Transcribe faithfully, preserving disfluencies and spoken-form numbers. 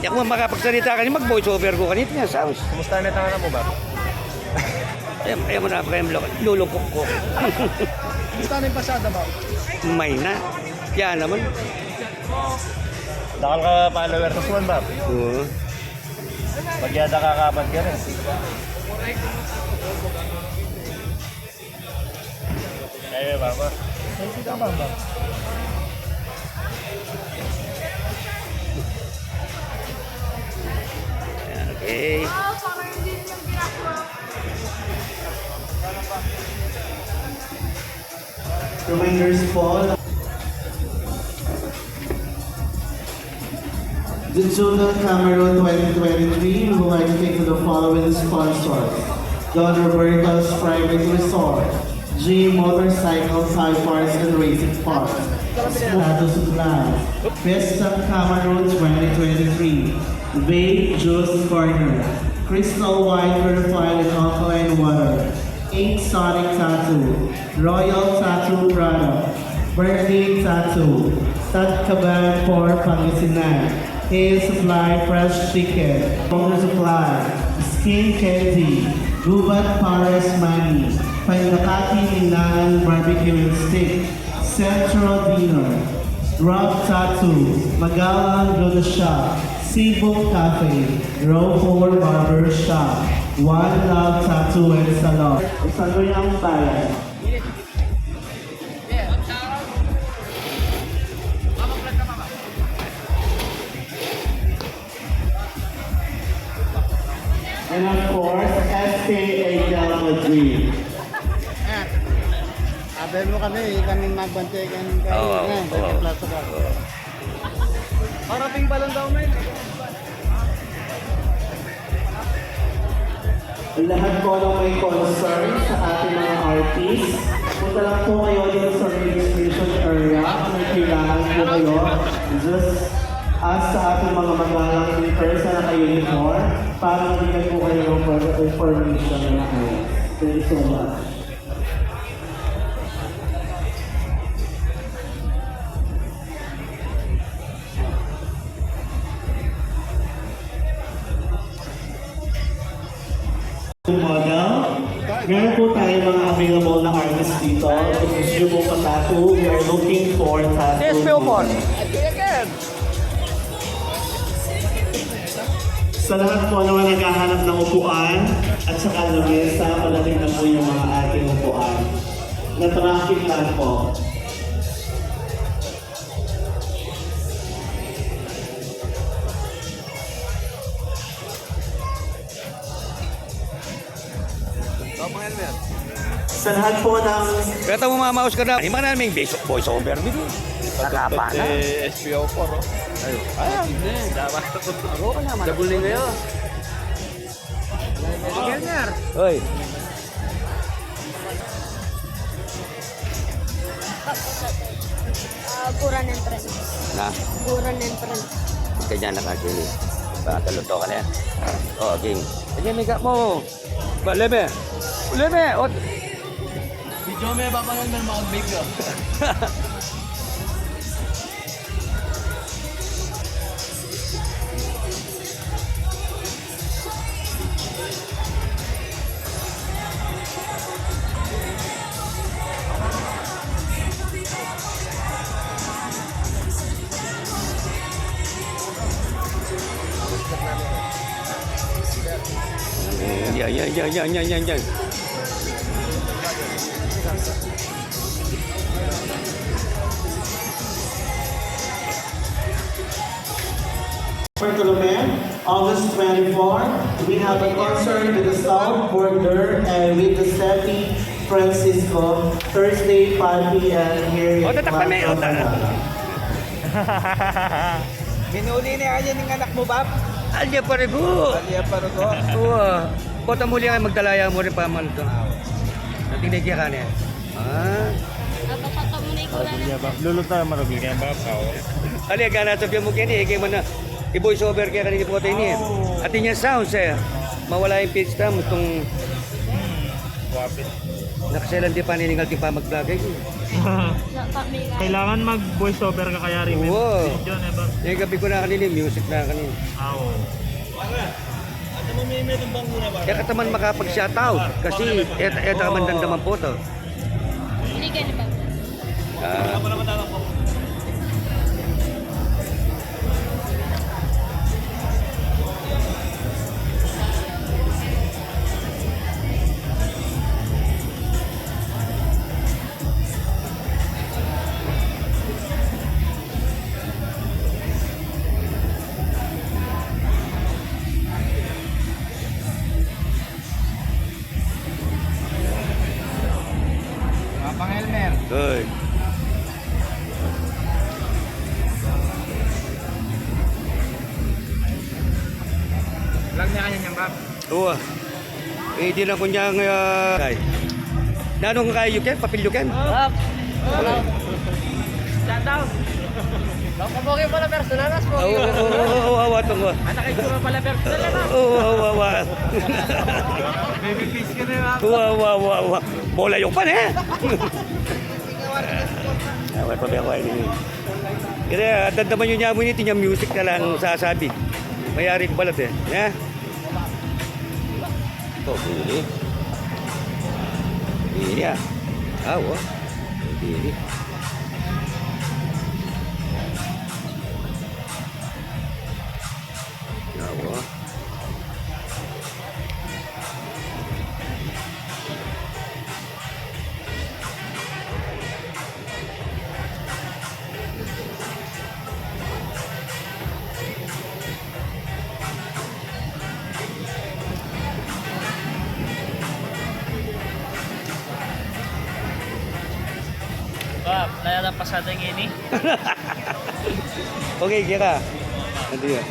Di ako makapagsalita kanina, mag-voice over ko kanina, Tinya Sounds. Kumusta na tangan mo, Bab? Ay, ay mo na, kaya lulungkot ko. Kumusta na yung pasada, Bab? May na. Yan naman. Dakal ka followers mo, Bab? Oo. Pag yata kakapat ka rin. Kaya, Baba. Kaya, Baba. Okay. Reminders po. The Juna Camero twenty twenty-three, we would like to thank the following sponsors: Don Roberto's Private Resort, G Motorcycle Tire Parts and Racing Parts, Tattoo Supply, Fiesta Camero twenty twenty-three, Vape Juice Corner, Crystal Wine Purified and Alkaline Water, Ink Sonic Tattoo, Royal Tattoo Product, Birthday Tattoo, Tatkaban for Pangasinan, Hail Supply Fresh Chicken, Home Supply, Skin Candy, Gubat Pares Money, Pandakati Ninang Barbecue and Steak, Central Dinner, Rock Tattoo, Magalang Luna Shop, Cebu Cafe, Row four Barber Shop, One Love Tattoo and Salon. Isang Luyang Bayan. And of course, S K A Del Madrid. Ayan. Abel mo kami, kami magbantay kan kayo. Oo, eh, oo. Plato ka. Oo. Parating pa lang daw, men. Lahat po ng may concern sa ating mga artist, punta lang po kayo dito sa registration area. Kung may kailangan po kayo, just ask sa ating mga magalang in person na naka-uniform para mabigyan po kayo ng further information na maayos. Thank you so much. Model. Meron po tayo mga available na artist dito. If gusto nyo pong pa-tattoo, we are looking for tattoo model. Sa lahat po naman naghahanap ng upuan at saka lamesa, padating na po yung mga ating upuan. Na-traffic lang po. Sa lahat po ng... Kaya tamo mamaus ka na. Ay, mana may voice, voice over mi. Nakapa na. Eh, S P O four, oh. Ay. Ayan. Dapat. Ako ka naman. Double na ngayon. Hoy. Ah, Buran entrance. Na? Buran entrance. Kanya na kasi ni. Baka taluto ka na yan. Oh, game. Kanya may ka mo. Ba, leme. Leme. O. Video may babangan ng mga big, oh. Yan, yan, yan. Bartolome, August twenty-four, we have a concert with the South Border and with the Seti Francisco, Thursday, five p.m. here in Plaza Manila. Minuli na yan yung anak mo, Bab? Alya parugo. Alya parugo. Oo. Bota muli ay magdalaya mo rin pamal to. Nating na kaya kanya. Ah. Luluto tayo marugul kaya ba? Alya, gana sabihan mo kaya ni, eh, kaya man na. I-voice over kaya kanina po tayo ni. Atin niya sounds eh. Mawala yung page tam, itong... Wapit. Nakaselan di pa niningal di pa mag-vlog eh. Kailangan mag voice over ka kaya rin. Wow. Video, eh, ba? Yung gabi ko na kanina, music na kanina. Ah, oo. Kaya ka taman makapag-shout out. Kasi et, et ka man dandaman po to. Hindi ka na ba? Ah. Mga pang Elmer. Good. Vlog niya kanyan yan, Bob. Uwa. Eh, di na kunyang, ah, kay. Nanung kay Yuken? Papil Yuken? Up. Hello. Shout out. Ang kapogi pala personal, mas pogi. Oo, oo, oo, oo, awa, tunggu. Anak kay Jura pala personal, ano? Oo, oo, awa. Baby face ka na, ha? Awa, awa, awa, awa. Bola yung pan, eh. Awa, tabi ako, ini. Kaya, dandaman yu ne mu ini, tinya music na lang sasabi. Mayari ko balat, eh. Ya? O, bili. Bili, ah. Ah, o. Bili. Ah, o. Wah, naya na pasada ngeni. Okay, kira. Nanti ya.